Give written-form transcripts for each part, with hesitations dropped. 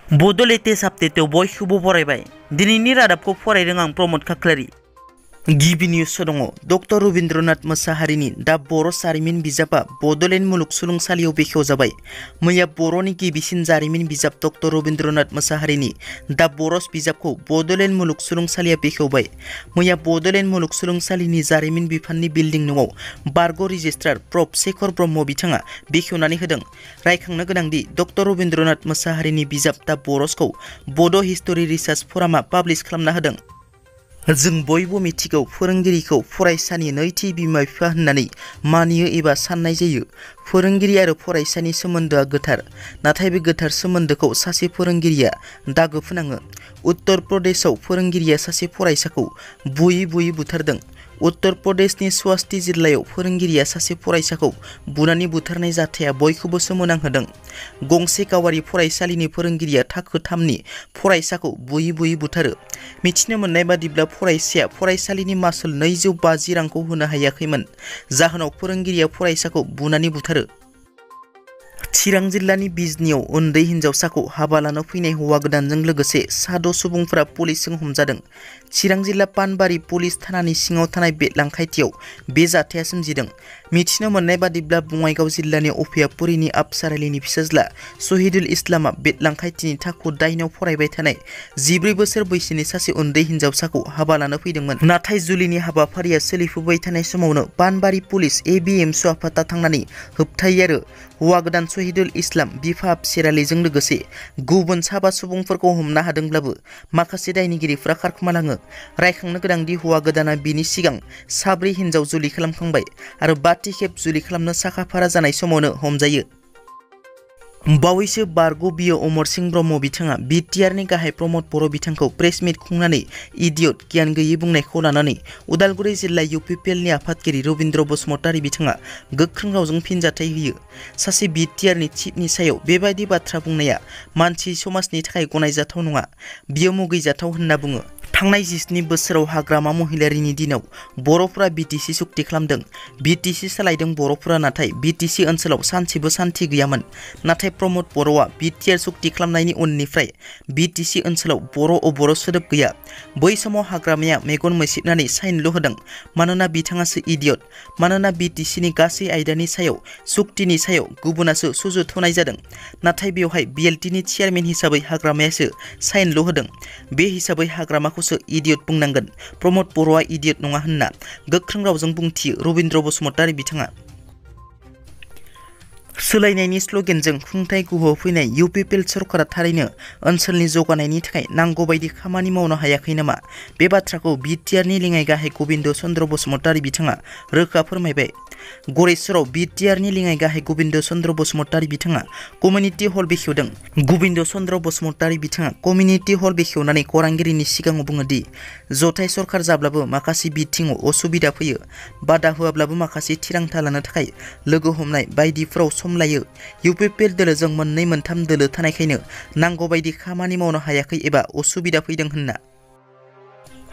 बड' लेटेस्ट आपडेटआव बयखौबो बरायबाय। दिनैनि रादाबखौ फरायदों आं प्रमद खाख्लारि। गिबि निउस दङ। डक्टर रबीन्द्रनाथ मोसाहारिनि दा बर' जारिमिन बिजाबा बड'लेण्ड मुलुगसोलोंसालियाव बेखेवजाबाय। मैया बर'नि गिबिसिन जारिमिन बिजाब डक्टर रबीन्द्रनाथ मोसाहारिनि दा बर'स बिजाबखौ बड'लेण्ड मुलुगसोलोंसालिया बेखेवबाय। मैया बड'लेण्ड मुलुगसोलोंसालिनि जारिमिन बिफाननि बिल्डिं न'आव बारग' रेजिस्ट्रार प्रफ शेखर ब्रह्म बिथाङा बेखेवनानै होदों। रायखांनो गोनांदि डक्टर रबीन्द्रनाथ मोसाहारिनि बिजाब दा बर'सखौ बड' हिस्टरि रिसार्च फरामा पाब्लिश खालामना होदों। जों बयबो मिथिगौ फोरोंगिरिखौ फरायसानि नैथि बिमा बिफा होननानै मानियो एबा साननाय जायो। फोरोंगिरि आरो फरायसानि सोमोन्दोआ गोथार, नाथाय बे गोथार सोमोन्दोखौ सासे फोरोंगिरिया दागो फोनाङो। उत्तर प्रदेशआव फोरोंगिरिया सासे फरायसाखौ बुयै बुयै बुथारदों। उत्तर प्रदेशनि स्वास्ति जिल्लायाव फोरोंगिरिया सासे फरायसाखौ बुनानै बुथारनाय जाथाया बयखौबो सोमोनांहोदों। गंसे गावारि फरायसालिनि फोरोंगिरिया थाखो 3नि फरायसाखौ बुयै बुयै बुथारो। मिथिनो मोननाय बादिब्ला फरायसाया फरायसालिनि मासुल 250 रांखौ होनो हायाखैमोन, जाहोनाव फोरोंगिरिया फरायसाखौ बुनानै बुथारो। चिरां जिल्लानि बिजनीआव उन्दै हिन्जावसाखौ हाबा लानो फैनाय हौवा गोदानजों लोगोसे सा6 सुबुंफोरा पुलिसजों हमजादों। चिरां जिल्ला पानबारि पुलिस थानानि सिङाव थानाय बेतलांखाइथियाव बे जाथाया सोमजिदों। मिथिनो मोननाय बादिब्ला बङाइगाव जिल्लानि अफियापुरिनि आफसार आलीनि फिसाज्ला शहीदुल इस्लामआ बेतलांखाइथिनि थाखो 8 फरायबाय थानाय 14 बोसोर बैसोनि सासे उन्दै हिन्जावसाखौ हाबा लानो फैदोंमोन। नाथाय जुलिनि हाबाफारिया सोलिफुबाय थानाय समावनो पानबारि पुलिस ABMSU आफादा थांनानै होबथायो आरो हौवा गोदान शहीदुल इस्लाम बिफा आफसार आलीजों लोगोसे गुबुन 7 सुबुंफोरखौ हमनो हादोंब्लाबो माखासे दायनिगिरिफोरा खारखोमालाङो। रायखांनो गोनांदि हौवा गोदाना बिनि सिगां 4 हिन्जाव जुलि खालामखांबाय आरो 5थि खेब जुलि खालामनो साखाफारा जानाय समावनो हमजायो। बावैसो बारग' बियो अमर सिंह ब्रह्म बिथाङा BTRनि गाहाय प्रमद बर' बिथांखौ प्रेस मिट खुंनानै इडियट गियान गैयै बुंनायखौ लानानै उदालगुरि जिल्ला UPPLनि आफादगिरि रबीन्द्र बसुमतारी बिथाङा गोख्रों रावजों फिनजाथाय होयो। सासे BTRनि चिफनि सायाव बेबायदि बाथ्रा बुंनाया मानसि समाजनि थाखाय गनायजाथाव नङा, बियो मुगैजाथाव होनना बुङो। थांनाय 17 बोसोराव हाग्रामा महिलारिनि दिनाव बर'फोरा BTC सुक्ति खालामदों। BTC सालायदों बर'फोरा, नाथाय BTC ओनसोलाव सानसेबो सान्थि गैयामोन। नाथाय प्रमद बर'आ BTR सुक्ति खालामनायनि उननिफ्राय BTC ओनसोलाव बर' सोदोब गैया। बै समाव हाग्रामाया मेगन मोसेबनानै साइनल' होदों, मानोना बिथाङासो इडियट। मानोना BTCनि गासै आयदानि सायाव सुक्तिनि सायाव गुबुनासो सुजुत होनाय जादों, नाथाय बेवहाय BLTनि चेयारमेन हिसाबै हाग्रामायासो साइनल' होदों। बे हिसाबै हाग्रामाखौसो इडियट बुंनांगोन। प्रमद बर'आ इडियट नङा होनना गोख्रों रावजों बुंथियो रबीन्द्र बसुमतारी बिथाङा। सोलायनायनि स्ल'गेनजों खुंथाय गोहोआव फैनाय UPPL सरकारा थारैनो ओनसोलनि जौगानायनि थाखाय नांगौ बायदि खामानि मावनो हायाखै नामा? बे बाथ्राखौ BTRनि लेङाइ गाहाय गबिन्द चन्द्र बसुमतारी बिथाङा रोखा फोरमायबाय। गरेस्वराव BTRनि लेङाइ गाहाय गबिन्द चन्द्र बसुमतारी बिथाङा कमिउनिटि हल बेखेवदों। गबिन्द चन्द्र बसुमतारी बिथाङा कमिउनिटि हल बेखेवनानै खौरांगिरिनि सिगाङाव बुङोदि जथाय सरकार जाब्लाबो माखासे बिथिङाव असुबिदा फैयो, बादा होआब्लाबो माखासे थिरांथा लानो थाखाय लोगो हमनाय बायदिफोराव सम लायो। UPPL दोलोजों 2-3 दोलो थानायखायनो नांगौ बायदि खामानि मावनो हायाखै एबा असुबिदा फैदों होनना।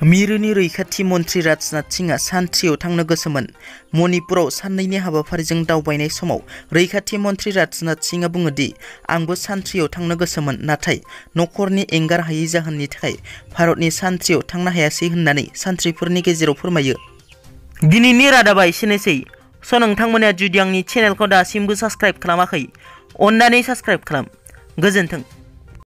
मिरुनि रैखाथि मन्थ्रि राजनाथ सिंहआ सान्थ्रियाव थांनो गोसोमोन। मणिपुराव साननैनि हाबाफारिजों दावबायनाय समाव रैखाथि मन्थ्रि राजनाथ सिंहआ बुङोदि आंबो सान्थ्रियाव थांनो गोसोमोन, नाथाय नखरनि एंगार हायै जाहोननि थाखाय भारतनि सान्थ्रियाव थांनो हायासै होननानै सान्थ्रिफोरनि गेजेराव फोरमायो। दिनैनि रादाबा एसेनोसै। नोंथांमोना जुदि आंनि चेनेलखौ दासिमबो साबस्क्राइब खालामाखै, अन्नानै साबस्क्राइब खालाम। गोजोन्थों।